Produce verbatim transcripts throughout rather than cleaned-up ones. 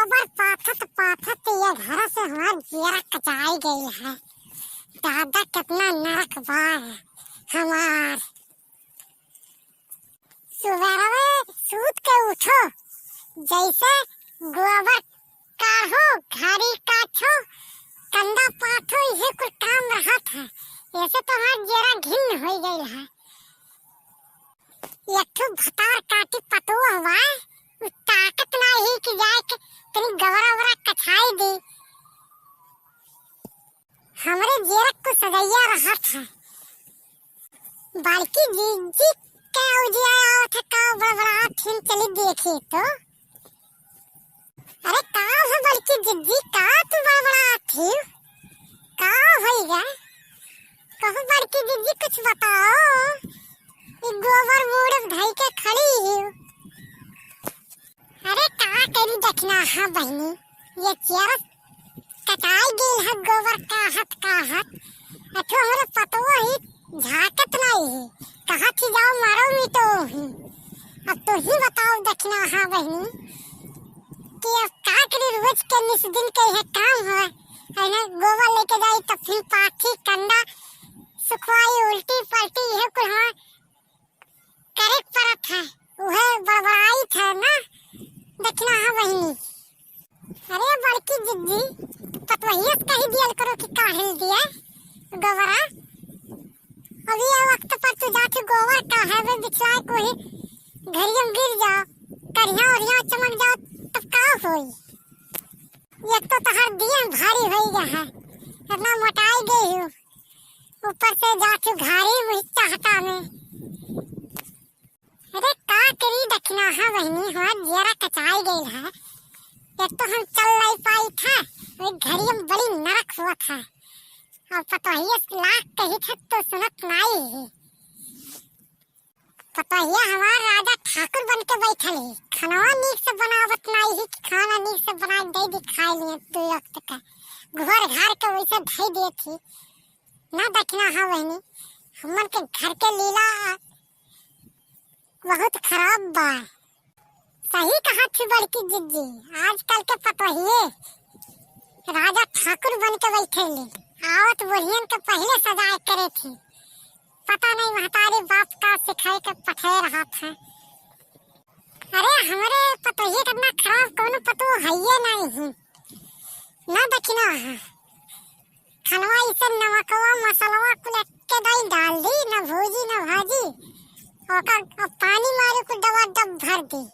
गोबर पाथत पाथत ये घर से हमार जियरा कचाई गई है। दादा, कितना नरक बा हमार। सुबेरवे सूत के उठो, जैसे गोबर काढ़ो, घारी काछो, कंदा पाथो, इहे कुल काम रहत है। ऐसे तो हमार जियरा घिन्न होई गइल है। एक ठो भतार काटी पतोह बा, उ ताकत नाही कि जाए के तनी गबरा उबरा कछाई दी। हमरे जियरा को सजैया रहत है। बड़की जिज्जी के उजिया आवत है, का बड़बड़ात हिन, चली देखी तो। अरे का हो बड़की जिज्जी, का तू बड़बड़ात ही? का होइगा? कहो बड़की जिज्जी, कुछ बताओ। ई गोबर मूड़ धई के खड़ी ही। अरे का करी दखिनहा बहिनी, ये चेरस कटाई गेल है गोबर काहत काहत। अथो हमरे पतोह ही झाकत नाई ही, कहत ही जाओ मारो मिटो ही। अब तू ही बताओ दखिनहा बहिनी कि अब का करी, रोज के निस दिन के है काम है, है ना? गोबर लेके जाई तब फिर पाथी कंदा सुखवाई, उल्टी पलटी है कुल हमार करे के परत है, उहे बड़बड़ाइत है ना दखिनहा बहिनी। अरे बड़की जिज्जी, पतोहिया से कही दियल करो कि काहे दिया गोबरा। अब ये वक्त पर तू जाके गोबर काहे में बिछलाए कोई घड़ियम गिर जाओ, करिया ओरिया चमक जाओ, तब का होई? एक तो तोहर दिया भारी होई गया है, इतना मोटाई गई हो, ऊपर से जाके घारी मुझे चाहता में। अरे का करी दखिनहा बहिनी, हमार जियरा कचाई गइल है। एक तो हम चल नहीं पाई था, वही घड़ियम बड़ी नरक हुआ था। और पतोहिया से लाख कही था तो सुनत नाई ही। पतोहिया हमार राजा ठाकुर बन के बैठल ही, खानवा नीक से बनावत नाई ही कि खाना नीक से बना के दे दी, खाए लिए दो वक्त का। घर घर के वैसे धई देत ही। ना दखिनहा बहिनी, हमन के घर के लीला बहुत खराब बा। सही कहत ही बड़की जिज्जी, आजकल के पतोहिए राजा ठाकुर बन के बैठे ले, आवत बुढ़ियन के पहिले सजाए करे थी। पता नहीं महतारी बाप का सिखाए के पठे रहत है। अरे हमरे पतोहिए कितना खराब, कोनो पतोह हइये नहीं है। ना दखिनहा, खनवा इसे नमकवा मसलवा कुल एक्के दाई डाल दी, ना भूजी ना भाजी, ओकर अब पानी मारे कुल डबा डब भर दी।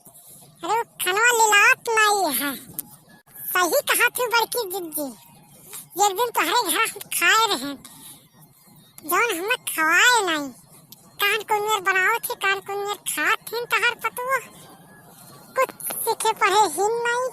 अरे वो खनवा लिलात नाई है। सही कहत ही बड़की जिज्जी, एक दिन तोहरे घर हम खाए रहे, जौन हमें खवाए नाई। कान कुनियर बनावत ही, कान कुनियर खात ही तोहर पतोह, कुछ सीखे पढ़े ही नाई।